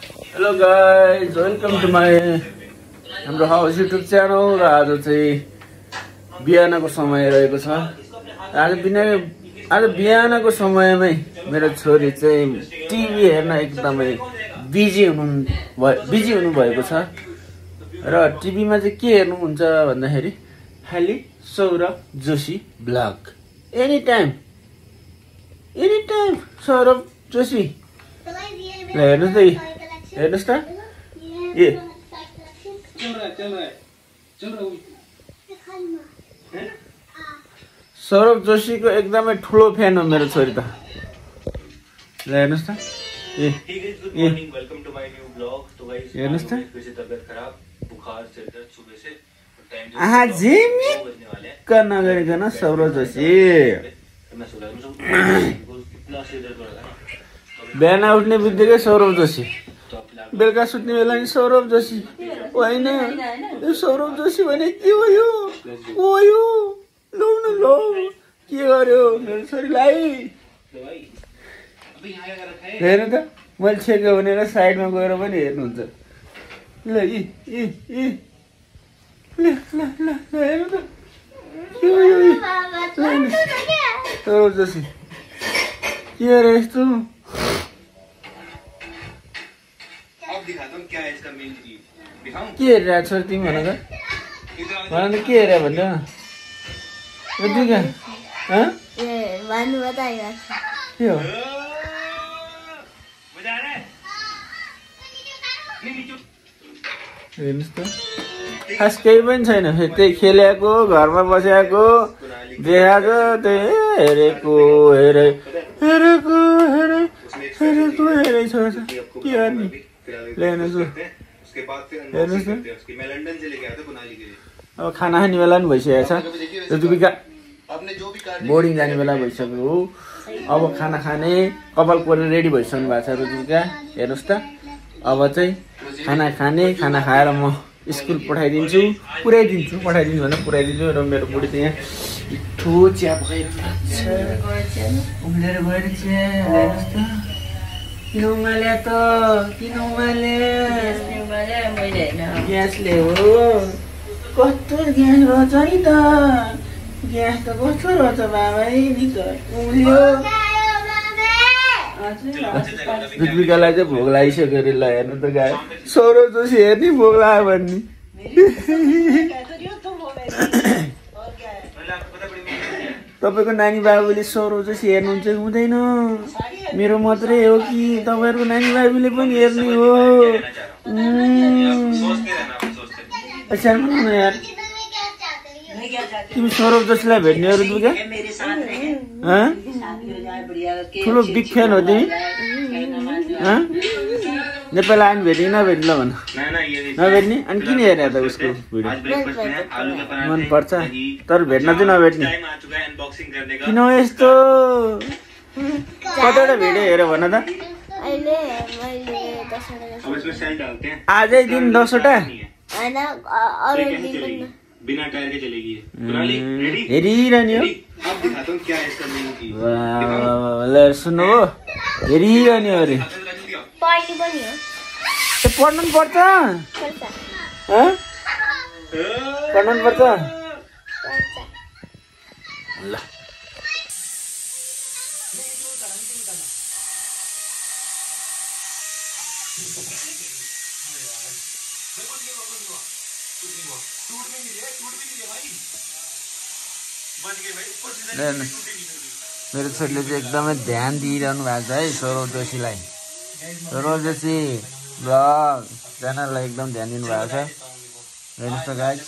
Hello guys, welcome to my हाम्रो house YouTube channel. र आज चाहिँ बिहानको समय रहेको छ। आज बिहानको समयमै मेरो छोरी चाहिँ टिभी हेर्न एकदमै बिजी हुनु भएको छ। र टिभीमा चाहिँ के हेर्नुहुन्छ भन्दाखेरि खाली Saurabh Joshi blog. Any time Saurabh Joshi ल हेर्नुस् त, हेर्नुस् त। ए सौरभ जोशीको एकदमै ठुलो फ्यान हो मेरो छोरी त। ल हेर्नुस् त। हेर्नुस् त। झिमिक्क नगरिकन सौरभ जोशी बिहान उठ्ने बित्तिकै सौरभ जोशी, बेलुका सुत्ने बेला नि सौरभ जोशी। होइन यो सौरभ जोशी भने के हो यो? लौ न लौ, के गर्यो मेरो छोरीलाई? हेर्नु त, मैले छेक्यो भनेर साइडमा गएर पनि हेर्नुहुन्छ। ल हेर्नु त, के हो यो? सौरभ जोशी के अरे यस्तो? के हेरेर छ तिमी? भन त के हेरे भन्नु? के हो? हेर्नुहोस् त, खास केही पनि छैन। त्यही खेलेको, घरमा बसेको, देखाएको, त्यही हेरेको छोरा छ। के गर्ने? हेर्नुहोस् त, अब खाना खाने बेला पनि भइसकेको छ। ऋतुविका बोर्डिङ जाने बेला भइसक्यो हो। अब खाना खाने कपाल कोरेर रेडी भइसक्नु भएको छ ऋतुविका। हेर्नुहोस् त, अब चाहिँ खाना खाने, खाना खाएर म स्कुल पठाइदिन्छु र मेरो बुढी चाहिँ यहाँ मिठो चिया पकाइरहेको छ। उम्लेर गएर चिया। हेर्नुहोस् त, किन उमाले ग्यासले हो। कस्तो ग्यास रहेछ नि त, ग्यास त कस्तो रहेछ बाबै नि त। उम्ल्यो। ऋतुविकालाई चाहिँ भोग लागिसक्यो अरे। ल हेर्नु त गायो, सौरभ जोशी हेर्ने भोग लाग्यो भन्ने। तपाईँको नानी बाबुले सौरभ जोशी हेर्नुहुन्छ कि हुँदैन? मेरो मात्रै हो कि तपाईँहरूको नानी बाबुले पनि हेर्ने हो? यार तिमी सौरभ जोशीलाई भेट्ने हो ऋतुविका? ठुलो बिग फ्यान हो तिमी? नेपाल आयो भेट्ने नभेट्ने? ल भन, नभेट्ने? अनि किन हेरे त उसको भिडियो? मन पर्छ तर भेट्न चाहिँ नभेट्ने। किन यस्तो? कतिवटा भिडियो हेऱ्यो भन त? आजै दिन 10वटा हेरिरहने हो। ल सुन्नु हो, हेरिरहने हो अरे। पढ्नु पनि पर्छ? पढ्नु पनि पर्छ? ल मेरो छोरीले चाहिँ एकदमै ध्यान दिइरहनु भएको छ है सौरभ जोशीलाई। सौरभ जोशी ब्लग च्यानललाई एकदम ध्यान दिनु भएको छ। हेर्नुहोस् त गाइस।